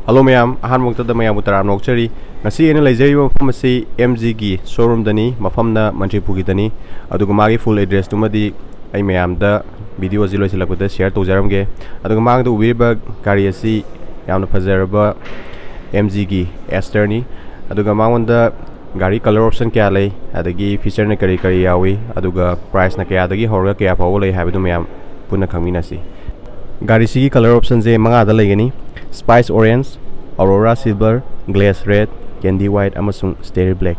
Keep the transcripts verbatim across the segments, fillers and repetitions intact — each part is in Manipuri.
ꯍꯜꯂꯣ ꯃꯌꯥꯝ, ꯑꯍꯥꯟꯕ ꯃꯛꯇꯗ ꯃꯌꯥꯝꯕꯨ ꯇꯔꯥꯝꯅ ꯑꯣꯛꯆꯔꯤ꯫ ꯉꯁꯤ ꯑꯩꯅ ꯂꯩꯖꯔꯤꯕ ꯃꯐꯝ ꯑꯁꯤ ꯑꯦꯝ ꯖꯤꯒꯤ ꯁꯣꯔꯨꯝꯗꯅꯤ, ꯃꯐꯝꯅ ꯃꯟꯇ꯭ꯔꯤꯄꯨꯔꯒꯤꯗꯅꯤ꯫ ꯑꯗꯨꯒ ꯃꯥꯒꯤ ꯐꯨꯜ ꯑꯦꯗ꯭ꯔꯦꯁꯇꯨꯃꯗꯤ ꯑꯩ ꯃꯌꯥꯝꯗ ꯚꯤꯗꯤꯑꯣ ꯑꯁꯤ ꯂꯣꯏꯁꯤꯜꯂꯛꯄꯗ ꯁꯤꯌꯔ ꯇꯧꯖꯔꯝꯒꯦ꯫ ꯑꯗꯨꯒ ꯃꯥꯡꯗ ꯎꯕꯤꯔꯤꯕ ꯒꯥꯔꯤ ꯑꯁꯤ ꯌꯥꯝꯅ ꯐꯖꯔꯕ ꯑꯦꯝ ꯖꯤꯒꯤ ꯑꯦꯁꯇꯔꯅꯤ꯫ ꯑꯗꯨꯒ ꯃꯉꯣꯟꯗ ꯒꯥꯔꯤ ꯀꯂꯔ ꯑꯣꯞꯁꯟ ꯀꯌꯥ ꯂꯩ, ꯑꯗꯒꯤ ꯐꯤꯆꯔꯅ ꯀꯔꯤ ꯀꯔꯤ ꯌꯥꯎꯏ, ꯑꯗꯨꯒ ꯄ꯭ꯔꯥꯏꯁꯅ ꯀꯌꯥꯗꯒꯤ ꯍꯧꯔꯒ ꯀꯌꯥ ꯐꯥꯎꯕ ꯂꯩ ꯍꯥꯏꯕꯗꯨ ꯃꯌꯥꯝ ꯄꯨꯟꯅ ꯈꯪꯃꯤꯟꯅꯁꯤ꯫ ꯒꯥꯔꯤꯁꯤꯒꯤ ꯀꯂꯔ ꯑꯣꯞꯁꯟꯁꯦ ꯃꯉꯥꯗ ꯂꯩꯒꯅꯤ: Spice Orange, Aurora Silver, Glaze Red, Candy White ꯑꯃꯁꯨꯡ Starry Black꯫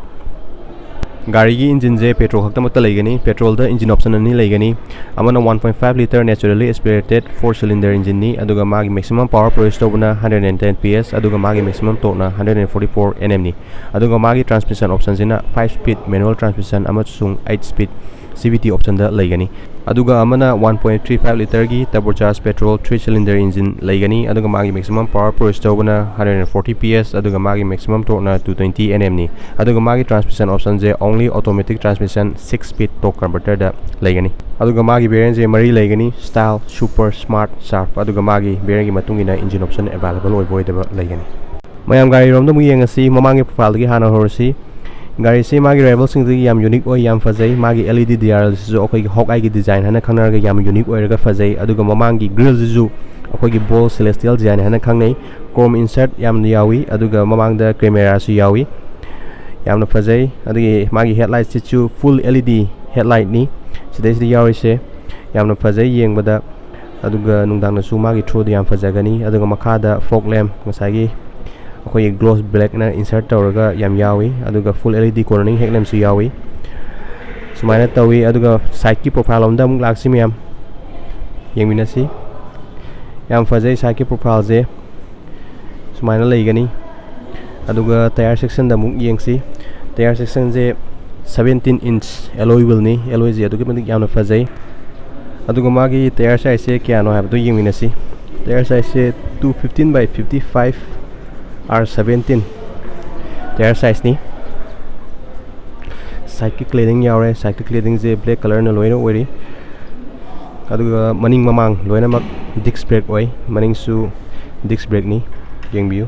ꯒꯥꯔꯤꯒꯤ ꯏꯟꯖꯤꯟꯁꯦ ꯄꯦꯇ꯭ꯔꯣꯜ ꯈꯛꯇꯃꯛꯇ ꯂꯩꯒꯅꯤ꯫ ꯄꯦꯇ꯭ꯔꯣꯜꯗ ꯏꯟꯖꯤꯟ ꯑꯣꯞꯁꯟ ꯑꯅꯤ ꯂꯩꯒꯅꯤ, ꯑꯃꯅ one point five litre naturally aspirated four cylinder engine ꯅꯤ, ꯑꯗꯨꯒ ꯃꯥꯒꯤ maximum power produce ꯇꯧꯕꯅ hundred and ten P S, ꯑꯗꯨꯒ ꯃꯥꯒꯤ maximum torque ꯅ hundred and forty four N M ꯅꯤ꯫ ꯑꯗꯨꯒ ꯃꯥꯒꯤ transmission option ꯁꯤꯅ five speed manual transmission ꯑꯃꯁꯨꯡ eight speed C V T option ꯗ ꯂꯩꯒꯅꯤ꯫ ꯑꯗꯨꯒ ꯑꯃꯅ one point three five litre ꯒꯤ turbocharged petrol three cylinder engine ꯂꯩꯒꯅꯤ, ꯑꯗꯨꯒ ꯃꯥꯒꯤ maximum power produce ꯇꯧꯕꯅ hundred and forty P S, ꯑꯗꯨꯒ ꯃꯥꯒꯤ maximum torque ꯅ two twenty N M ꯅꯤ꯫ ꯑꯗꯨꯒ ꯃꯥꯒꯤ transmission option ꯁꯦ only automatic transmission six speed torque converter ꯗ ꯂꯩꯒꯅꯤ꯫ ꯑꯗꯨꯒ ꯃꯥꯒꯤ variant ꯁꯦ ꯃꯔꯤ ꯂꯩꯒꯅꯤ: Style, Super, Smart, Sharp꯫ ꯑꯗꯨꯒ ꯃꯥꯒꯤ variant ꯀꯤ ꯃꯇꯨꯡ ꯏꯟꯅ engine option available ꯑꯣꯏꯕ ꯑꯣꯏꯗꯕ ꯂꯩꯒꯅꯤ꯫ ꯃꯌꯥꯝ, ꯒꯥꯔꯤꯔꯣꯝꯗ ꯑꯃꯨꯛ ꯌꯦꯡꯉꯁꯤ꯫ ꯃꯃꯥꯡꯒꯤ profile ꯗꯒꯤ ꯍꯥꯟꯅ ꯍꯧꯔꯁꯤ꯫ ꯒꯥꯔꯤꯁꯤ ꯃꯥꯒꯤ rival ꯁꯤꯡꯗꯒꯤ ꯌꯥꯝ unique ꯑꯣꯏ, ꯌꯥꯝ ꯐꯖꯩ꯫ ꯃꯥꯒꯤ L E D dial ꯁꯤꯁꯨ ꯑꯩꯈꯣꯏꯒꯤ Hawkeye ꯒꯤ design ꯍꯥꯏꯅ ꯈꯪꯅꯔꯒ ꯌꯥꯝ unique ꯑꯣꯏꯔꯒ ꯐꯖꯩ꯫ ꯑꯗꯨꯒ ꯃꯃꯥꯡꯒꯤ grill ꯁꯤꯁꯨ ꯑꯩꯈꯣꯏꯒꯤ bold celestial design ꯍꯥꯏꯅ ꯈꯪꯅꯩ꯫ Chrome insert ꯌꯥꯝꯅ ꯌꯥꯎꯏ, ꯑꯗꯨꯒ ꯃꯃꯥꯡꯗ camera ꯁꯨ ꯌꯥꯎꯏ, ꯌꯥꯝꯅ ꯐꯖꯩ꯫ ꯑꯗꯨꯒꯤ ꯃꯥꯒꯤ headlight ꯁꯤꯁꯨ full L E D headlight ꯅꯤ ꯁꯤꯗꯩꯁꯤꯗ ꯌꯥꯎꯔꯤꯁꯦ꯫ ꯌꯥꯝꯅ ꯐꯖꯩ ꯌꯦꯡꯕꯗ, ꯑꯗꯨꯒ ꯅꯨꯡꯗꯥꯡꯗꯁꯨ ꯃꯥꯒꯤ throw ꯗꯨ ꯌꯥꯝ ꯐꯖꯒꯅꯤ꯫ ꯑꯗꯨꯒ ꯃꯈꯥꯗ fog lamp, ꯉꯁꯥꯏꯒꯤ ꯑꯩꯈꯣꯏꯒꯤ gloss black ꯅ insert ꯇꯧꯔꯒ ꯌꯥꯝ ꯌꯥꯎꯏ, ꯑꯗꯨꯒ full L E D cornering headlamp ꯁꯨ ꯌꯥꯎꯏ꯫ ꯁꯨꯃꯥꯏꯅ ꯇꯧꯏ꯫ ꯑꯗꯨꯒ side ꯀꯤ profile ꯂꯣꯝꯗ ꯑꯃꯨꯛ ꯂꯥꯛꯁꯤ ꯃꯌꯥꯝ, ꯌꯦꯡꯃꯤꯟꯅꯁꯤ꯫ ꯌꯥꯝ ꯐꯖꯩ side ꯀꯤ profile ꯁꯦ꯫ ꯁꯨꯃꯥꯏꯅ ꯂꯩꯒꯅꯤ꯫ ꯑꯗꯨꯒ tyre section ꯗ ꯑꯃꯨꯛ ꯌꯦꯡꯁꯤ꯫ Tyre section ꯁꯦ seventeen inch alloy wheel ꯅꯤ꯫ Alloy ꯁꯦ ꯑꯗꯨꯛꯀꯤ ꯃꯇꯤꯛ ꯌꯥꯝꯅ ꯐꯖꯩ꯫ ꯑꯗꯨꯒ ꯃꯥꯒꯤ tyre size ꯁꯦ ꯀꯌꯥꯅꯣ ꯍꯥꯏꯕꯗꯨ ꯌꯦꯡꯃꯤꯟꯅꯁꯤ꯫ Tyre size say two fifteen by fifty five R seventeen tyre size ꯅꯤ꯫ Side ꯀꯤ cladding ꯌꯥꯎꯔꯦ꯫ Side ꯀꯤ cladding ꯁꯦ black colour ꯅ ꯂꯣꯏꯅ ꯑꯣꯏꯔꯤ꯫ ꯑꯗꯨꯒ ꯃꯅꯤꯡ ꯃꯃꯥꯡ ꯂꯣꯏꯅꯃꯛ disc brake ꯑꯣꯏ꯫ ꯃꯅꯤꯡꯁꯨ disc brake ꯅꯤ꯫ ꯌꯦꯡꯕꯤꯌꯨ,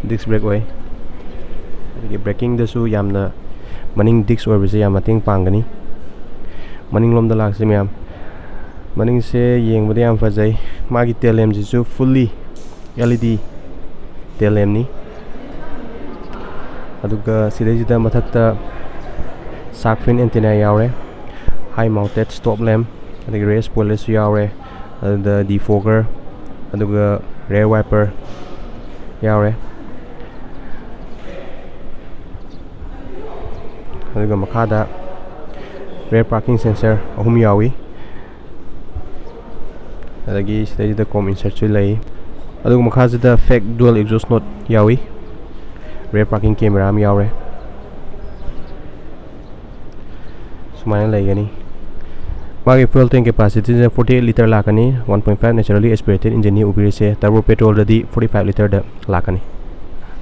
ꯗꯤꯁꯛ ꯕ꯭ꯔꯦꯛ ꯑꯣꯏ꯫ ꯑꯗꯒꯤ ꯕ꯭ꯔꯦꯀꯤꯡꯗꯁꯨ ꯌꯥꯝꯅ ꯃꯅꯤꯡ ꯗꯤꯁꯛ ꯑꯣꯏꯕꯁꯦ ꯌꯥꯝ ꯃꯇꯦꯡ ꯄꯥꯡꯒꯅꯤ꯫ ꯃꯅꯤꯡꯂꯣꯝꯗ ꯂꯥꯛꯁꯤ ꯃꯌꯥꯝ, ꯃꯅꯤꯡꯁꯦ ꯌꯦꯡꯕꯗ ꯌꯥꯝ ꯐꯖꯩ꯫ ꯃꯥꯒꯤ ꯇꯦꯜ ꯂꯦꯝꯁꯤꯁꯨ ꯐꯨꯜꯂꯤ ꯑꯦꯜ ꯏ ꯗꯤ ꯇꯦꯜ ꯂꯦꯝꯅꯤ꯫ ꯑꯗꯨꯒ ꯁꯤꯗꯩꯁꯤꯗ ꯃꯊꯛꯇ ꯁꯥꯔꯛ ꯐꯤꯟ ꯑꯦꯟꯇꯤꯅꯥ ꯌꯥꯎꯔꯦ, ꯍꯥꯏ ꯃꯥꯎꯟꯇꯦꯠ ꯁ꯭ꯇꯣꯞ ꯂꯦꯝ, ꯑꯗꯒꯤ ꯔꯦꯌꯔ ꯁ꯭ꯄꯣꯏꯂꯔꯁꯨ ꯌꯥꯎꯔꯦ, ꯑꯗꯨꯗ ꯗꯤꯐꯣꯒꯔ, ꯑꯗꯨꯒ ꯔꯦꯌꯔ ꯋꯥꯏꯄꯔ ꯌꯥꯎꯔꯦ꯫ ꯑꯗꯨꯒ ꯃꯈꯥꯗ ꯔꯦꯌꯔ ꯄꯥꯔꯀꯤꯡ ꯁꯦꯟꯁꯔ ꯑꯍꯨꯝ ꯌꯥꯎꯏ꯫ ꯑꯗꯒꯤ ꯁꯤꯗꯩꯁꯤꯗ ꯀ꯭ꯔꯣꯝ ꯏꯟꯁꯔꯠꯁꯨ ꯂꯩ꯫ ꯑꯗꯨꯒ ꯃꯈꯥꯁꯤꯗ ꯐꯦꯛ ꯗꯨꯑꯦꯜ ꯑꯦꯛꯖꯣꯁ ꯅꯣꯠ ꯌꯥꯎꯏ꯫ ꯔꯦꯌꯔ ꯄꯥꯔꯀꯤꯡ ꯀꯦꯃꯦꯔꯥ ꯑꯃ ꯌꯥꯎꯔꯦ꯫ ꯁꯨꯃꯥꯏꯅ ꯂꯩꯒꯅꯤ꯫ ꯃꯥꯒꯤ ꯐ꯭ꯌꯨꯑꯦꯜ ꯇꯦꯡ ꯀꯦꯄꯥꯁꯤꯇꯤꯁꯦ ꯐꯣꯔꯇꯤ ꯑꯩꯠ ꯂꯤꯇꯔ ꯂꯥꯛꯀꯅꯤ꯫ One point five naturally aspirated ꯏꯟꯖꯤꯟꯅꯤ ꯎꯕꯤꯔꯤꯁꯦ꯫ ꯇꯔꯕꯣ ꯄꯦꯇ꯭ꯔꯣꯜꯗꯗꯤ ꯐꯣꯔꯇꯤ ꯐꯥꯏꯚ ꯂꯤꯇꯔꯗ ꯂꯥꯛꯀꯅꯤ꯫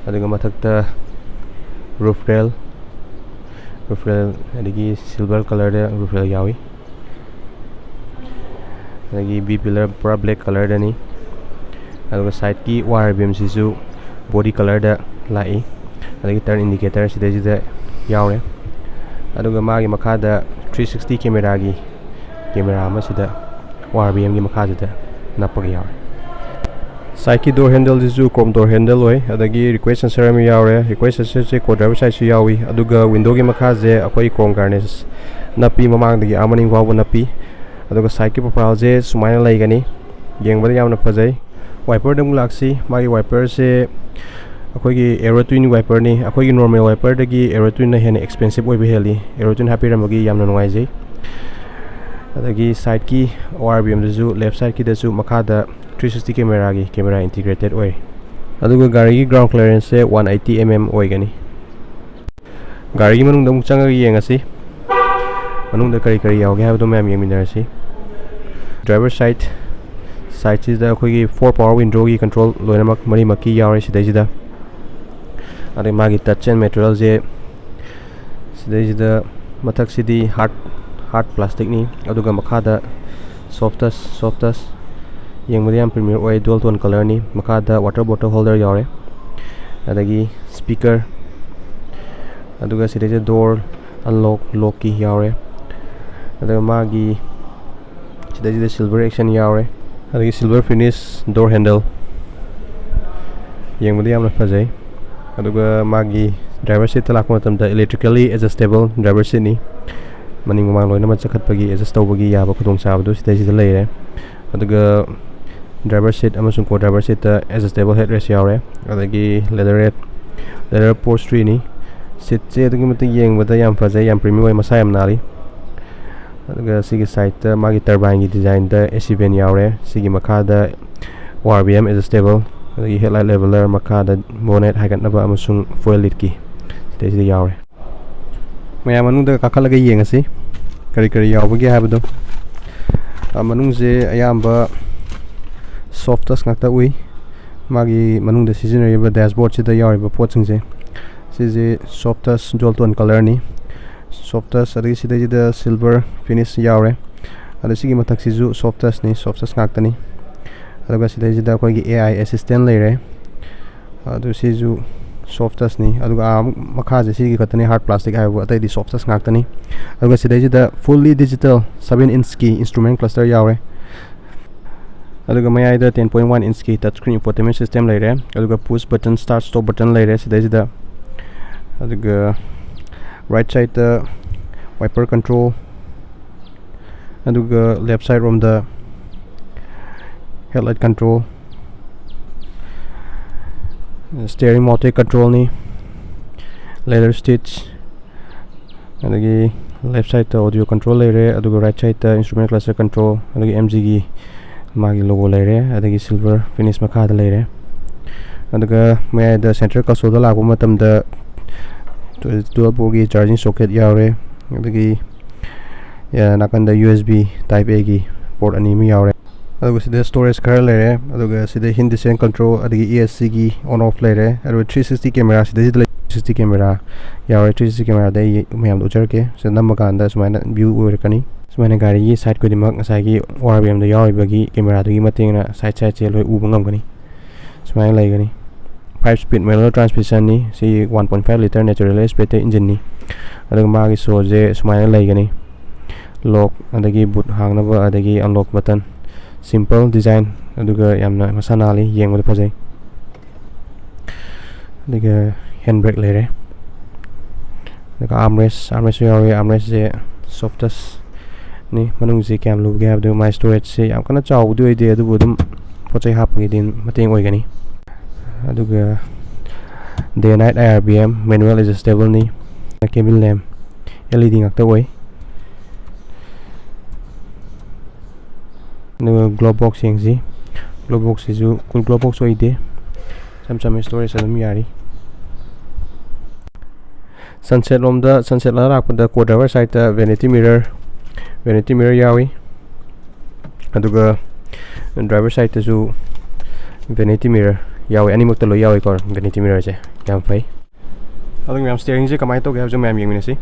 ꯑꯗꯨꯒ ꯃꯊꯛꯇ ꯔꯨꯐ ꯔꯦꯜ, ꯔꯨꯐ ꯔꯦꯜ ꯑꯗꯒꯤ ꯁꯤꯜꯚꯔ ꯀꯂꯔꯗ ꯔꯨꯐ ꯔꯦꯜ ꯌꯥꯎꯏ꯫ ꯑꯗꯒꯤ ꯕꯤ ꯄꯤꯂꯔ ꯄꯨꯔꯥ ꯕ꯭ꯂꯦꯛ ꯀꯂꯔꯗꯅꯤ꯫ ꯑꯗꯨꯒ ꯁꯥꯏꯠꯀꯤ ꯑꯣ ꯑꯥꯔ ꯕꯤ ꯑꯦꯝꯁꯤꯁꯨ ꯕꯣꯗꯤ ꯀꯂꯔꯗ ꯂꯥꯛꯏ꯫ ꯑꯗꯒꯤ ꯇꯔꯟ ꯏꯟꯗꯤꯀꯦꯇꯔ ꯁꯤꯗꯩꯁꯤꯗ ꯌꯥꯎꯔꯦ꯫ ꯑꯗꯨꯒ ꯃꯥꯒꯤ ꯃꯈꯥꯗ ꯊ꯭ꯔꯤ ꯁꯤꯛꯁꯇꯤ ꯀꯦꯃꯦꯔꯥꯒꯤ ꯀꯦꯃꯦꯔꯥ ꯑꯃꯁꯤꯗ ꯑꯣ ꯑꯥꯔ ꯕꯤ ꯑꯦꯝꯒꯤ ꯃꯈꯥꯁꯤꯗ ꯅꯞꯄꯒ ꯌꯥꯎꯔꯦ꯫ ꯁꯥꯏꯠꯀꯤ ꯗꯣꯔ ꯍꯦꯟꯗꯜꯁꯤꯁꯨ ꯀ꯭ꯔꯣꯝ ꯗꯣꯔ ꯍꯦꯟꯗꯜ ꯑꯣꯏ, ꯑꯗꯒꯤ ꯔꯤꯀ꯭ꯋꯦꯁ ꯁꯦꯟꯁꯔ ꯑꯃ ꯌꯥꯎꯔꯦ꯫ ꯔꯤꯀ꯭ꯋꯦꯁ ꯁꯦꯟꯁꯔꯁꯦ ꯀꯣ ꯗ꯭ꯔꯥꯏꯚꯔ ꯁꯥꯏꯠꯁꯨ ꯌꯥꯎꯏ, ꯑꯗꯨꯒ ꯋꯤꯟꯗꯣꯒꯤ ꯃꯈꯥꯁꯦ ꯑꯩꯈꯣꯏ ꯀ꯭ꯔꯣꯝ ꯒꯥꯔꯅꯤꯁ ꯅꯞꯄꯤ, ꯃꯃꯥꯡꯗꯒꯤ ꯑꯥ ꯃꯅꯤꯡ ꯐꯥꯎꯕ ꯅꯞꯄꯤ꯫ ꯑꯗꯨꯒ ꯁꯥꯏꯠꯀꯤ ꯄ꯭ꯔꯣꯐꯥꯏꯜꯁꯦ ꯁꯨꯃꯥꯏꯅ ꯂꯩꯒꯅꯤ, ꯌꯦꯡꯕꯗ ꯌꯥꯝꯅ ꯐꯖꯩ꯫ ꯋꯥꯏꯄꯔꯗ ꯑꯃꯨꯛ ꯂꯥꯛꯁꯤ꯫ ꯃꯥꯒꯤ ꯋꯥꯏꯄꯔꯁꯦ ꯑꯩꯈꯣꯏꯒꯤ ꯑꯦꯔꯣꯇ꯭ꯋꯤꯟ ꯋꯥꯏꯄꯔꯅꯤ꯫ ꯑꯩꯈꯣꯏꯒꯤ ꯅꯣꯔꯃꯦꯜ ꯋꯥꯏꯄꯔꯗꯒꯤ ꯑꯦꯔꯣꯇ꯭ꯋꯤꯟꯅ ꯍꯦꯟꯅ ꯑꯦꯛꯁꯄꯦꯟꯁꯤꯞ ꯑꯣꯏꯕ ꯍꯦꯜꯂꯤ꯫ ꯑꯦꯔꯣꯇ꯭ꯋꯤꯟ ꯍꯥꯞꯄꯤꯔꯝꯕꯒꯤ ꯌꯥꯝꯅ ꯅꯨꯡꯉꯥꯏꯖꯩ꯫ ꯑꯗꯒꯤ ꯁꯥꯏꯠꯀꯤ ꯑꯣ ꯑꯥꯔ ꯕꯤ ꯑꯦꯝꯗꯁꯨ, ꯂꯦꯐ ꯁꯥꯏꯠꯀꯤꯗꯁꯨ ꯃꯈꯥꯗ ꯊ꯭ꯔꯤ ꯁꯤꯛꯁꯇꯤ ꯀꯦꯃꯦꯔꯥꯒꯤ ꯀꯦꯃꯦꯔꯥ ꯏꯟꯇꯤꯒ꯭ꯔꯦꯇꯦꯠ ꯑꯣꯏꯔꯦ꯫ ꯑꯗꯨꯒ ꯒꯥꯔꯤꯒꯤ ꯒ꯭ꯔꯥꯎꯟ ꯀ꯭ꯂꯤꯌꯥꯔꯦꯟꯁꯁꯦ ꯋꯥꯟ ꯑꯩꯠꯇꯤ ꯑꯦꯝ ꯑꯦꯝ ꯑꯣꯏꯒꯅꯤ꯫ ꯒꯥꯔꯤꯒꯤ ꯃꯅꯨꯡꯗ ꯑꯃꯨꯛ ꯆꯪꯉꯒ ꯌꯦꯡꯉꯁꯤ, ꯃꯅꯨꯡꯗ ꯀꯔꯤ ꯀꯔꯤ ꯌꯥꯎꯒꯦ ꯍꯥꯏꯕꯗꯣ ꯃꯌꯥꯝ ꯌꯦꯡꯃꯤꯟꯅꯔꯁꯤ꯫ ꯗ꯭ꯔꯥꯏꯚꯔ ꯁꯥꯏꯠ, ꯁꯥꯏꯠꯁꯤꯗ ꯑꯩꯈꯣꯏꯒꯤ ꯐꯣꯔ ꯄꯋꯥꯔ ꯋꯤꯟꯗꯣꯒꯤ ꯀꯟꯇ꯭ꯔꯣꯜ ꯂꯣꯏꯅꯃꯛ ꯃꯔꯤꯃꯛꯀꯤ ꯌꯥꯎꯔꯦ ꯁꯤꯗꯩꯁꯤꯗ꯫ ꯑꯗꯩ ꯃꯥꯒꯤ ꯇꯆ ꯑꯦꯟ ꯃꯦꯇꯔꯤꯌꯦꯜꯁꯦ ꯁꯤꯗꯩꯁꯤꯗ ꯃꯊꯛꯁꯤꯗꯤ ꯍꯥꯔꯠ, ꯍꯥꯔꯠ ꯄ꯭ꯂꯥꯁꯇꯤꯛꯅꯤ, ꯑꯗꯨꯒ ꯃꯈꯥꯗ ꯁꯣꯐ ꯇꯁ, ꯁꯣꯐ ꯇꯁ ꯌꯦꯡꯕꯗ ꯌꯥꯝ ꯄ꯭ꯔꯤꯃꯤꯌꯔ ꯑꯣꯏ, dual tone colour ꯅꯤ꯫ ꯃꯈꯥꯗ water bottle holder ꯌꯥꯎꯔꯦ, ꯑꯗꯒꯤ speaker, ꯑꯗꯨꯒ ꯁꯤꯗꯩꯁꯤꯗ door unlock, lock key ꯌꯥꯎꯔꯦ꯫ ꯑꯗꯨꯒ ꯃꯥꯒꯤ ꯁꯤꯗꯩꯁꯤꯗ silver accent ꯌꯥꯎꯔꯦ, ꯑꯗꯒꯤ silver finish door handle꯫ ꯌꯦꯡꯕꯗ ꯌꯥꯝꯅ ꯐꯖꯩ꯫ ꯑꯗꯨꯒ ꯃꯥꯒꯤ driver seat ꯇ ꯂꯥꯛꯄ ꯃꯇꯝꯗ electrically adjustable driver seat ꯅꯤ꯫ ꯃꯅꯤꯡ ꯃꯃꯥꯡ ꯂꯣꯏꯅꯃꯛ ꯆꯈꯠꯄꯒꯤ, adjust ꯇꯧꯕꯒꯤ ꯌꯥꯕ ꯈꯨꯗꯣꯡꯆꯥꯕꯗꯨ ꯁꯤꯗꯩꯁꯤꯗ ꯂꯩꯔꯦ꯫ ꯑꯗꯨꯒ driver seat ꯑꯃꯁꯨꯡ co driver seat ꯇ adjustable headrest ꯌꯥꯎꯔꯦ꯫ ꯑꯗꯒꯤ leatherette, leather upholstery ꯅꯤ꯫ Seat ꯁꯦ ꯑꯗꯨꯛꯀꯤ ꯃꯇꯤꯛ ꯌꯦꯡꯕꯗ ꯌꯥꯝ ꯐꯖꯩ, ꯌꯥꯝ premium ꯑꯣꯏ, ꯃꯁꯥ ꯌꯥꯝ ꯅꯥꯜꯂꯤ꯫ ꯑꯗꯨꯒ ꯁꯤꯒꯤ side ꯇ ꯃꯥꯒꯤ turbine ꯒꯤ design ꯗ AC vent ꯌꯥꯎꯔꯦ꯫ ꯁꯤꯒꯤ ꯃꯈꯥꯗ O R V M adjustable, ꯑꯗꯒꯤ headlight leveler, ꯃꯈꯥꯗ bonnet ꯍꯥꯏꯒꯠꯅꯕ ꯑꯃꯁꯨꯡ fuel lid key ꯁꯤꯗꯩꯁꯤꯗ ꯌꯥꯎꯔꯦ꯫ ꯃꯌꯥꯝ ꯃꯅꯨꯡꯗ ꯀꯥꯈꯠꯂꯒ ꯌꯦꯡꯉꯁꯤ ꯀꯔꯤ ꯀꯔꯤ ꯌꯥꯎꯕꯒꯦ ꯍꯥꯏꯕꯗꯣ꯫ ꯑ, ꯃꯅꯨꯡꯁꯦ ꯑꯌꯥꯝꯕ soft touch ꯉꯥꯛꯇ ꯎꯏ꯫ ꯃꯥꯒꯤ ꯃꯅꯨꯡꯗ ꯁꯤꯖꯤꯟꯅꯔꯤꯕ dashboard ꯁꯤꯗ ꯌꯥꯎꯔꯤꯕ ꯄꯣꯠꯁꯤꯡꯁꯦ, ꯁꯤꯁꯦ soft touch dual tone colour ꯅꯤ꯫ Soft touch, ꯑꯗꯒꯤ ꯁꯤꯗꯩꯁꯤꯗ silver finish ꯌꯥꯎꯔꯦ꯫ ꯑꯗ ꯁꯤꯒꯤ ꯃꯊꯛꯁꯤꯁꯨ soft touch ꯅꯤ, soft touch ꯉꯥꯛꯇꯅꯤ꯫ ꯑꯗꯨꯒ ꯁꯤꯗꯩꯁꯤꯗ ꯑꯩꯈꯣꯏꯒꯤ A I assistant ꯂꯩꯔꯦ꯫ ꯑꯗꯨ ꯁꯤꯁꯨ soft touch ꯅꯤ꯫ ꯑꯗꯨꯒ ꯑꯥ ꯃꯈꯥꯁꯦ ꯁꯤꯒꯤ ꯈꯛꯇꯅꯤ hard plastic ꯍꯥꯏꯕꯕꯨ, ꯑꯇꯩꯗꯤ soft touch ꯉꯥꯛꯇꯅꯤ꯫ ꯑꯗꯨꯒ ꯁꯤꯗꯩꯁꯤꯗ fully digital seven inch ꯀꯤ instrument cluster ꯌꯥꯎꯔꯦ꯫ ꯑꯗꯨꯒ ꯃꯌꯥꯏꯗ ten point one inch ꯀꯤ touch screen infotainment system ꯂꯩꯔꯦ꯫ ꯑꯗꯨꯒ push button, start stop button ꯂꯩꯔꯦ ꯁꯤꯗꯩꯁꯤꯗ꯫ ꯑꯗꯨꯒ right side ꯇ wiper control, ꯑꯗꯨꯒ left side ꯔꯣꯝꯗ headlight control, steering mounted control ꯅꯤ, leather stitch, ꯑꯗꯒꯤ left side ꯇ audio control ꯂꯩꯔꯦ, ꯑꯗꯨꯒ right side ꯇ instrument cluster control, ꯑꯗꯒꯤ M G ꯒꯤ ꯃꯥꯒꯤ logo ꯂꯩꯔꯦ, ꯑꯗꯒꯤ silver finish ꯃꯈꯥꯗ ꯂꯩꯔꯦ꯫ ꯑꯗꯨꯒ ꯃꯌꯥꯏꯗ center console ꯗ ꯂꯥꯛꯄ ꯃꯇꯝꯗ twelve volt ꯀꯤ charging socket ꯌꯥꯎꯔꯦ, ꯑꯗꯒꯤ, ꯑ, ꯅꯥꯀꯟꯗ U S B type A ꯒꯤ port ꯑꯅꯤ ꯑꯃ ꯌꯥꯎꯔꯦ꯫ ꯑꯗꯨꯒ ꯁꯤꯗ storage ꯈꯔ ꯂꯩꯔꯦ, ꯑꯗꯨꯒ ꯁꯤꯗ hill descent control, ꯑꯗꯒꯤ E S C ꯒꯤ on off ꯂꯩꯔꯦ, ꯑꯗꯨꯒ three sixty camera ꯁꯤꯗꯩꯁꯤꯗ ꯂꯩ, three sixty camera ꯌꯥꯎꯔꯦ꯫ Three sixty camera ꯗ ꯑꯩ ꯃꯌꯥꯝꯗ ꯎꯠꯆꯔꯛꯀꯦ꯫ ꯁꯤꯗ ꯅꯝꯕ ꯀꯥꯟꯗ ꯁꯨꯃꯥꯏꯅ view ꯑꯣꯏꯔꯛꯀꯅꯤ꯫ ꯁꯨꯃꯥꯏꯅ ꯒꯥꯔꯤꯒꯤ ꯁꯥꯏꯠ ꯈꯨꯗꯤꯡꯃꯛ ꯉꯁꯥꯏꯒꯤ ꯑꯣ ꯑꯥꯔ ꯕꯤ ꯑꯦꯝꯗ ꯌꯥꯎꯔꯤꯕꯒꯤ ꯀꯦꯃꯦꯔꯥꯗꯨꯒꯤ ꯃꯇꯦꯡꯅ ꯁꯥꯏꯠ ꯁꯥꯏꯠꯁꯦ ꯂꯣꯏ ꯎꯕ ꯉꯝꯒꯅꯤ꯫ ꯁꯨꯃꯥꯏꯅ ꯂꯩꯒꯅꯤ꯫ Five speed manual transmission ꯅꯤ꯫ ꯁꯤ one point five litre natural aspirated engine ꯅꯤ꯫ ꯑꯗꯨꯒ ꯃꯥꯒꯤ ꯁꯣꯁꯦ ꯁꯨꯃꯥꯏꯅ ꯂꯩꯒꯅꯤ꯫ ꯂꯣꯛ, ꯑꯗꯒꯤ ꯕꯨꯠ ꯍꯥꯡꯅꯕ, ꯑꯗꯒꯤ ꯑꯟꯂꯣꯛ ꯕꯇꯟ꯫ Simple design, ꯑꯗꯨꯒ ꯌꯥꯝꯅ ꯃꯁꯥ ꯅꯥꯜꯂꯤ, ꯌꯦꯡꯕꯗ ꯐꯖꯩ꯫ ꯑꯗꯨꯒ ꯍꯦꯟ ꯕ꯭ꯔꯦꯛ ꯂꯩꯔꯦ꯫ ꯑꯗꯨꯒ ꯑꯥꯔꯝꯔꯦꯁ, ꯑꯥꯔꯝꯔꯦꯁꯁꯨ ꯌꯥꯎꯔꯤ꯫ ꯑꯥꯔꯝꯔꯦꯁꯁꯦ ꯁꯣꯐ ꯇꯁꯅꯤ꯫ ꯃꯅꯨꯡꯁꯦ ꯀꯌꯥꯝ ꯂꯨꯕꯒꯦ ꯍꯥꯏꯕꯗꯨ, ꯃꯥꯏ ꯁ꯭ꯇꯣꯔꯦꯖꯁꯦ ꯌꯥꯝ ꯀꯟꯅ ꯆꯥꯎꯕꯗꯤ ꯑꯣꯏꯗꯦ, ꯑꯗꯨꯕꯨ ꯑꯗꯨꯝ ꯄꯣꯠ ꯆꯩ ꯍꯥꯞꯄꯒꯤꯗꯤ ꯃꯇꯦꯡ ꯑꯣꯏꯒꯅꯤ꯫ ꯑꯗꯨꯒ day night I R B M manual adjustable ꯅꯤ꯫ Cabin lamp L E D ꯉꯥꯛꯇ ꯑꯣꯏ꯫ ꯑꯗꯨꯒ glove box ꯌꯦꯡꯁꯤ꯫ Glove box ꯁꯤꯁꯨ glove box ꯑꯣꯏꯗꯦ, ꯏꯆꯝ ꯆꯝꯕ ꯁ꯭ꯇꯣꯔꯦꯖ ꯑꯗꯨꯝ ꯌꯥꯔꯤ꯫ Sunset ꯂꯣꯝꯗ, sunset ꯂꯥꯛꯄꯗ ꯀꯣ ꯗ꯭ꯔꯥꯏꯚꯔ ꯁꯥꯏꯠꯇ vanity mirror, vanity mirror ꯌꯥꯎꯏ꯫ ꯑꯗꯨꯒ ꯗ꯭ꯔꯥꯏꯚꯔ ꯁꯥꯏꯠꯇꯁꯨ vanity mirror ꯌꯥꯎꯏ, ꯑꯅꯤꯃꯛꯇ ꯂꯣꯏ ꯌꯥꯎꯏꯀꯣ vanity mirrorꯁꯦ꯫ ꯌꯥꯝ ꯐꯩ꯫ ꯑꯗꯨꯒ ꯃꯌꯥꯝ, ꯁ꯭ꯇꯤꯌꯔꯤꯡꯁꯦ ꯀꯃꯥꯏꯅ ꯇꯧꯒꯦ ꯍꯥꯏꯕꯁꯨ ꯃꯌꯥꯝ ꯌꯦꯡꯃꯤꯟꯅꯁꯤ꯫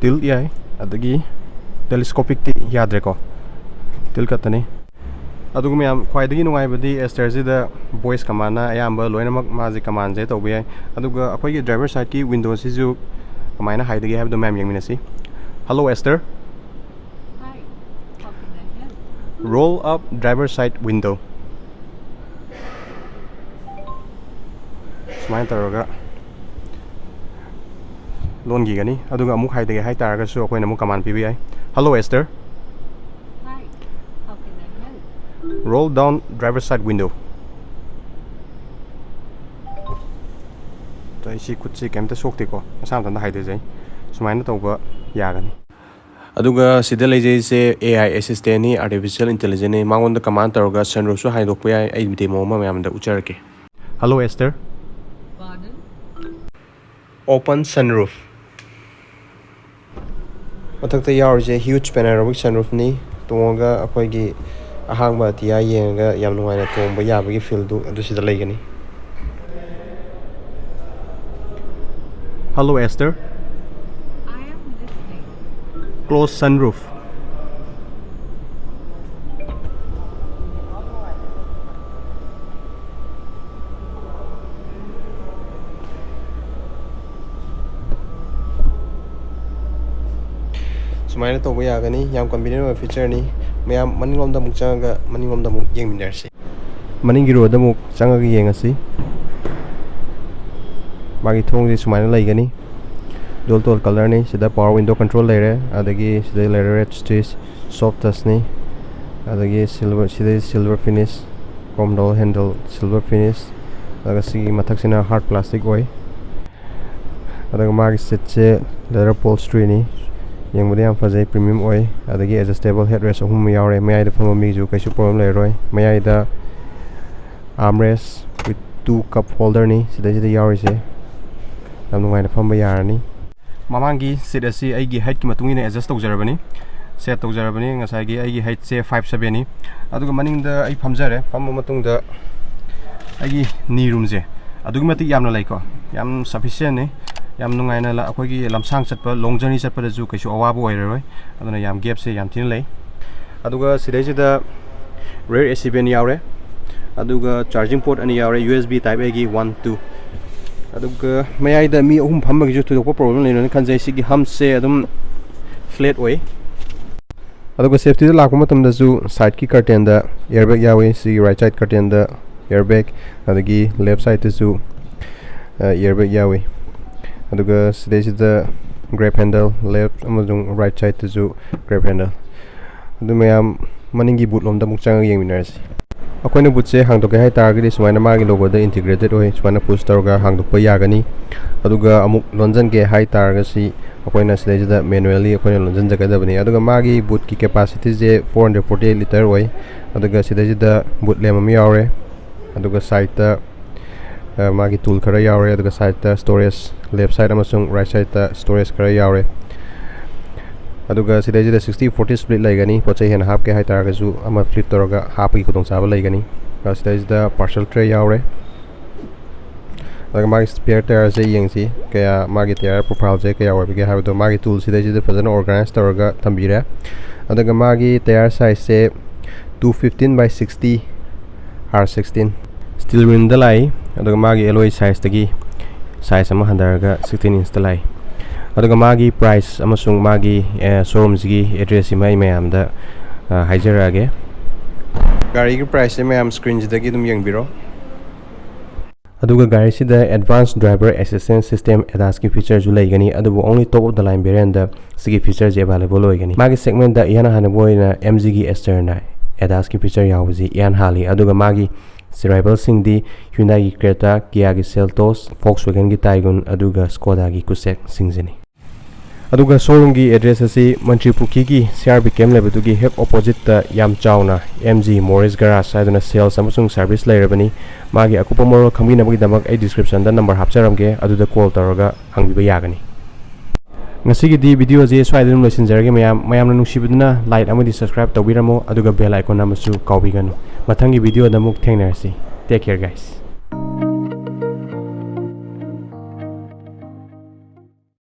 Tilt ꯌꯥꯏ, ꯑꯗꯒꯤ telescopic ꯇꯤ ꯌꯥꯗ꯭ꯔꯦꯀꯣ, tilt ꯈꯛꯇꯅꯤ꯫ ꯑꯗꯨꯒ ꯃꯌꯥꯝ, ꯈ꯭ꯋꯥꯏꯗꯒꯤ ꯅꯨꯡꯉꯥꯏꯕꯗꯤ Aster ꯁꯤꯗ voice command ꯅ ꯑꯌꯥꯝꯕ ꯂꯣꯏꯅꯃꯛ ꯃꯥꯁꯦ command ꯁꯦ ꯇꯧꯕ ꯌꯥꯏ꯫ ꯑꯗꯨꯒ ꯑꯩꯈꯣꯏꯒꯤ ꯗ꯭ꯔꯥꯏꯚꯔ ꯁꯥꯏꯠꯀꯤ window ꯁꯤꯁꯨ ꯀꯃꯥꯏꯅ ꯍꯥꯏꯗꯒꯦ ꯍꯥꯏꯕꯗꯣ ꯃꯌꯥꯝ ꯌꯦꯡꯃꯤꯟꯅꯁꯤ꯫ Hello Aster, Hi, how can I help? Roll up driver side window꯫ ꯁꯨꯃꯥꯏꯅ ꯇꯧꯔꯒ ꯂꯣꯟꯈꯤꯒꯅꯤ꯫ ꯑꯗꯨꯒ ꯑꯃꯨꯛ ꯍꯥꯏꯗꯒꯦ ꯍꯥꯏꯇꯥꯔꯒꯁꯨ ꯑꯩꯈꯣꯏꯅ ꯑꯃꯨꯛ command ꯄꯤꯕ ꯌꯥꯏ꯫ Hello Aster, Hi, how can I help? Roll down driver side window꯫ ꯑꯗꯣ ꯑꯩ ꯁꯤ ꯈꯨꯠꯁꯤ ꯀꯩꯝꯇ ꯁꯣꯛꯇꯦꯀꯣ, ꯃꯁꯥ ꯃꯊꯟꯇ ꯍꯥꯏꯗꯖꯩ꯫ ꯁꯨꯃꯥꯏꯅ ꯇꯧꯕ ꯌꯥꯒꯅꯤ꯫ ꯑꯗꯨꯒ ꯁꯤꯗ ꯂꯩꯖꯩꯁꯦ A I assistant ꯅꯤ, artificial intelligence ꯅꯤ꯫ ꯃꯉꯣꯟꯗ command ꯇꯧꯔꯒ sunroof ꯁꯨ ꯍꯥꯡꯗꯣꯛꯄ ꯌꯥꯏ꯫ ꯑꯩ demo ꯑꯃ ꯃꯌꯥꯝꯗ ꯎꯠꯆꯔꯛꯀꯦ꯫ Hello Aster, Pardon? Open sunroof꯫ ꯃꯊꯛꯇ ꯌꯥꯎꯔꯤꯁꯦ huge panoramic sunroof ꯅꯤ꯫ ꯇꯣꯡꯉꯒ ꯑꯩꯈꯣꯏꯒꯤ ꯑꯍꯥꯡꯕ ꯑꯇꯤꯌꯥ ꯌꯦꯡꯉꯒ ꯌꯥꯝ ꯅꯨꯡꯉꯥꯏꯅ ꯇꯣꯡꯕ ꯌꯥꯕꯒꯤ feel ꯗꯨ ꯑꯗꯨ ꯁꯤꯗ ꯂꯩꯒꯅꯤ꯫ Hello Aster, Closed sunroof. ꯁꯨꯃꯥꯏꯅ ꯇꯧꯕ ꯌꯥꯒꯅꯤ꯫ ꯌꯥꯝ convenient ꯑꯣꯏꯕ feature ꯅꯤ꯫ ꯃꯌꯥꯝ ꯃꯅꯤꯡꯂꯣꯝꯗ ꯑꯃꯨꯛ ꯆꯪꯉꯒ ꯃꯅꯤꯡꯂꯣꯝꯗ ꯑꯃꯨꯛ ꯌꯦꯡꯃꯤꯟꯅꯔꯁꯤ꯫ ꯃꯅꯤꯡꯒꯤ row ꯗ ꯑꯃꯨꯛ ꯆꯪꯉꯒ ꯌꯦꯡꯉꯁꯤ꯫ ꯃꯥꯒꯤ ꯊꯣꯡꯁꯦ ꯁꯨꯃꯥꯏꯅ ꯂꯩꯒꯅꯤ꯫ Dual tone colour ꯅꯤ꯫ ꯁꯤꯗ power window control ꯂꯩꯔꯦ, ꯑꯗꯒꯤ ꯁꯤꯗ ꯂꯩꯔꯦ red stitch, soft touch ꯅꯤ꯫ ꯑꯗꯒꯤ silver, ꯁꯤꯗꯩ silver finish, chrome door handle silver finish꯫ ꯑꯗꯨꯒ ꯁꯤꯒꯤ ꯃꯊꯛꯁꯤꯅ hard plastic ꯑꯣꯏ꯫ ꯑꯗꯨꯒ ꯃꯥꯒꯤ seat ꯁꯦ leather upholstery ꯅꯤ꯫ ꯌꯦꯡꯕꯗ ꯌꯥꯝ ꯐꯖꯩ, premium ꯑꯣꯏ꯫ ꯑꯗꯒꯤ adjustable headrest ꯑꯍꯨꯝ ꯑꯃ ꯌꯥꯎꯔꯦ꯫ ꯃꯌꯥꯏꯗ ꯐꯝꯕ ꯃꯤꯁꯨ ꯀꯩꯁꯨ problem ꯂꯩꯔꯔꯣꯏ꯫ ꯃꯌꯥꯏꯗ armrest with two cup holder ꯅꯤ ꯁꯤꯗꯩꯁꯤꯗ ꯌꯥꯎꯔꯤꯁꯦ꯫ ꯌꯥꯝ ꯅꯨꯡꯉꯥꯏꯅ ꯐꯝꯕ ꯌꯥꯔꯅꯤ꯫ ꯃꯃꯥꯡꯒꯤ seat ꯑꯁꯤ ꯑꯩꯒꯤ height ꯀꯤ ꯃꯇꯨꯡ ꯏꯟꯅ adjust ꯇꯧꯖꯔꯕꯅꯤ, set ꯇꯧꯖꯔꯕꯅꯤ꯫ ꯉꯁꯥꯏꯒꯤ ꯑꯩꯒꯤ height ꯁꯦ five seven ꯅꯤ꯫ ꯑꯗꯨꯒ ꯃꯅꯤꯡꯗ ꯑꯩ ꯐꯝꯖꯔꯦ꯫ ꯐꯝꯕ ꯃꯇꯨꯡꯗ ꯑꯩꯒꯤ knee room ꯁꯦ ꯑꯗꯨꯛꯀꯤ ꯃꯇꯤꯛ ꯌꯥꯝꯅ ꯂꯩꯀꯣ, ꯌꯥꯝ sufficient ꯅꯤ꯫ ꯌꯥꯝ ꯅꯨꯡꯉꯥꯏꯅ ꯂ-, ꯑꯩꯈꯣꯏꯒꯤ ꯂꯝꯁꯥꯡ ꯆꯠꯄ, long journey ꯆꯠꯄꯗꯁꯨ ꯀꯩꯁꯨ ꯑꯋꯥꯕ ꯑꯣꯏꯔꯔꯣꯏ꯫ ꯑꯗꯨꯅ ꯌꯥꯝ gap ꯁꯦ ꯌꯥꯝ ꯊꯤꯅ ꯂꯩ꯫ ꯑꯗꯨꯒ ꯁꯤꯗꯩꯁꯤꯗ rear A C vent ꯌꯥꯎꯔꯦ, ꯑꯗꯨꯒ charging port ꯑꯅꯤ ꯌꯥꯎꯔꯦ, U S B type A ꯒꯤ one, two꯫ ꯑꯗꯨꯒ ꯃꯌꯥꯏꯗ ꯃꯤ ꯑꯍꯨꯝ ꯐꯝꯕꯒꯤꯁꯨ ꯊꯣꯏꯗꯣꯛꯄ problem ꯂꯩꯔꯣꯏꯅ ꯈꯟꯖꯩ꯫ ꯁꯤꯒꯤ hump ꯁꯦ ꯑꯗꯨꯝ flat ꯑꯣꯏ꯫ ꯑꯗꯨꯒ safety ꯗ ꯂꯥꯛꯄ ꯃꯇꯝꯗꯁꯨ side ꯀꯤ curtain ꯗ airbag ꯌꯥꯎꯏ꯫ ꯁꯤꯒꯤ right side curtain ꯗ airbag, ꯑꯗꯒꯤ left side ꯇꯁꯨ, ꯑ, airbag ꯌꯥꯎꯏ꯫ ꯑꯗꯨꯒ ꯁꯤꯗꯩꯁꯤꯗ grab handle, left ꯑꯃꯁꯨꯡ right side ꯇꯁꯨ grab handle꯫ ꯑꯗꯨ ꯃꯌꯥꯝ ꯃꯅꯤꯡꯒꯤ boot ꯂꯣꯝꯗ ꯑꯃꯨꯛ ꯆꯪꯉꯒ ꯌꯦꯡꯃꯤꯟꯅꯔꯁꯤ꯫ ꯑꯩꯈꯣꯏꯅ boot ꯁꯦ ꯍꯥꯡꯗꯣꯛꯀꯦ ꯍꯥꯏ ꯇꯥꯔꯒꯗꯤ ꯁꯨꯃꯥꯏꯅ ꯃꯥꯒꯤ logo ꯗ integrated ꯑꯣꯏ, ꯁꯨꯃꯥꯏꯅ push ꯇꯧꯔꯒ ꯍꯥꯡꯗꯣꯛꯄ ꯌꯥꯒꯅꯤ꯫ ꯑꯗꯨꯒ ꯑꯃꯨꯛ ꯂꯣꯟꯁꯤꯟꯒꯦ ꯍꯥꯏ ꯇꯥꯔꯒꯗꯤ ꯑꯩꯈꯣꯏꯅ ꯁꯤꯗꯩꯁꯤꯗ manually ꯑꯩꯈꯣꯏꯅ ꯂꯣꯟꯁꯤꯟꯖꯒꯗꯕꯅꯤ꯫ ꯑꯗꯨꯒ ꯃꯥꯒꯤ boot ꯀꯤ capacity ꯁꯦ four hundred forty eight litre ꯑꯣꯏ꯫ ꯑꯗꯨꯒ ꯁꯤꯗꯩꯁꯤꯗ boot lamp ꯑꯃ ꯌꯥꯎꯔꯦ꯫ ꯑꯗꯨꯒ side ꯇ, ꯑ, ꯃꯥꯒꯤ tool ꯈꯔ ꯌꯥꯎꯔꯦ꯫ ꯑꯗꯨꯒ side ꯇ storage, left side ꯑꯃꯁꯨꯡ right side ꯇ storage ꯈꯔ ꯌꯥꯎꯔꯦ꯫ ꯑꯗꯨꯒ ꯁꯤꯗꯩꯁꯤꯗ sixty forty split ꯂꯩꯒꯅꯤ꯫ ꯄꯣꯠ ꯆꯩ ꯍꯦꯟꯅ ꯍꯥꯞꯀꯦ ꯍꯥꯏꯇꯥꯔꯒꯁꯨ ꯑꯃ flip ꯇꯧꯔꯒ ꯍꯥꯞꯄꯒꯤ ꯈꯨꯗꯣꯡꯆꯥꯕ ꯂꯩꯒꯅꯤ꯫ ꯑ, ꯁꯤꯗꯩꯁꯤꯗ parcel tray ꯌꯥꯎꯔꯦ꯫ ꯑꯗꯨꯒ ꯃꯥꯒꯤ spare tyreꯁꯦ ꯌꯦꯡꯁꯤ, ꯀꯌꯥ, ꯃꯥꯒꯤ tyre profileꯁꯦ ꯀꯌꯥ ꯑꯣꯏꯕꯒꯦ ꯍꯥꯏꯕꯗꯣ ꯃꯥꯒꯤ tool ꯁꯤꯗꯩꯁꯤꯗ ꯐꯖꯅ organize ꯇꯧꯔꯒ ꯊꯝꯕꯤꯔꯦ꯫ ꯑꯗꯨꯒ ꯃꯥꯒꯤ tyre sizeꯁꯦ two fifteen by sixty R sixteen, steel rimꯗ ꯂꯥꯛꯏ꯫ ꯑꯗꯨꯒ ꯃꯥꯒꯤ alloy sizeꯇꯒꯤ size ꯑꯃ ꯍꯟꯊꯔꯒ sixteen inchꯇ ꯂꯥꯛꯏ꯫ ꯑꯗꯨꯒ ꯃꯥꯒꯤ price ꯑꯃꯁꯨꯡ ꯃꯥꯒꯤ showroomꯁꯤꯒꯤ addressꯁꯤꯃ ꯑꯩ ꯃꯌꯥꯝꯗ ꯍꯥꯏꯖꯔꯛꯑꯒꯦ꯫ ꯒꯥꯔꯤꯒꯤ priceꯁꯦ ꯃꯌꯥꯝ screenꯁꯤꯗꯒꯤ ꯑꯗꯨꯝ ꯌꯦꯡꯕꯤꯔꯣ꯫ ꯑꯗꯨꯒ ꯒꯥꯔꯤꯁꯤꯗ advanced driver assistance system ADASꯀꯤ featureꯁꯨ ꯂꯩꯒꯅꯤ, ꯑꯗꯨꯕꯨ only top of the line variantꯗ ꯁꯤꯒꯤ featureꯁꯦ available ꯑꯣꯏꯒꯅꯤ꯫ ꯃꯥꯒꯤ segmentꯇ ꯏꯍꯥꯟ ꯍꯥꯟꯅꯕ ꯑꯣꯏꯅ MGꯒꯤ Asterꯅ ADASꯀꯤ feature ꯌꯥꯎꯕꯁꯤ ꯏꯍꯥꯟ ꯍꯥꯜꯂꯤ꯫ ꯑꯗꯨꯒ ꯃꯥꯒꯤ rivalꯁꯤꯡꯗꯤ Hyundaiꯒꯤ Creta, Kiaꯒꯤ Seltos, Volkswagenꯒꯤ Tiguan, ꯑꯗꯨꯒ Skodaꯒꯤ Kodiaqꯁꯤꯡꯁꯤꯅꯤ꯫ ꯑꯗꯨꯒ showroomꯒꯤ address ꯑꯁꯤ ꯃꯟꯇ꯭ꯔꯤ ꯄꯨꯈ꯭ꯔꯤꯒꯤ CRB camp ꯂꯩꯕꯗꯨꯒꯤ ꯍꯦꯛ oppositeꯇ ꯌꯥꯝ ꯆꯥꯎꯅ MG Morris Garage ꯍꯥꯏꯗꯨꯅ sales ꯑꯃꯁꯨꯡ service ꯂꯩꯔꯕꯅꯤ꯫ ꯃꯥꯒꯤ ꯑꯀꯨꯞꯄ ꯃꯔꯣꯜ ꯈꯪꯕꯤꯅꯕꯒꯤꯗꯃꯛ ꯑꯩ descriptionꯗ number ꯍꯥꯞꯆꯔꯝꯒꯦ, ꯑꯗꯨꯗ call ꯇꯧꯔꯒ ꯍꯪꯕꯤꯕ ꯌꯥꯒꯅꯤ꯫ ꯉꯁꯤꯒꯤꯗꯤ videoꯁꯦ ꯁ꯭ꯋꯥꯏꯗ ꯑꯗꯨꯝ ꯂꯣꯏꯁꯤꯟꯖꯔꯒꯦ ꯃꯌꯥꯝ꯫ ꯃꯌꯥꯝꯅ ꯅꯨꯡꯁꯤꯕꯤꯗꯨꯅ like ꯑꯃꯗꯤ subscribe ꯇꯧꯕꯤꯔꯝꯃꯣ, ꯑꯗꯨꯒ bell icon ꯑꯃꯁꯨ ꯀꯥꯎꯕꯤꯒꯅꯨ꯫ ꯃꯊꯪꯒꯤ videoꯗ ꯑꯃꯨꯛ ꯊꯦꯡꯅꯔꯁꯤ꯫ Take care, guys.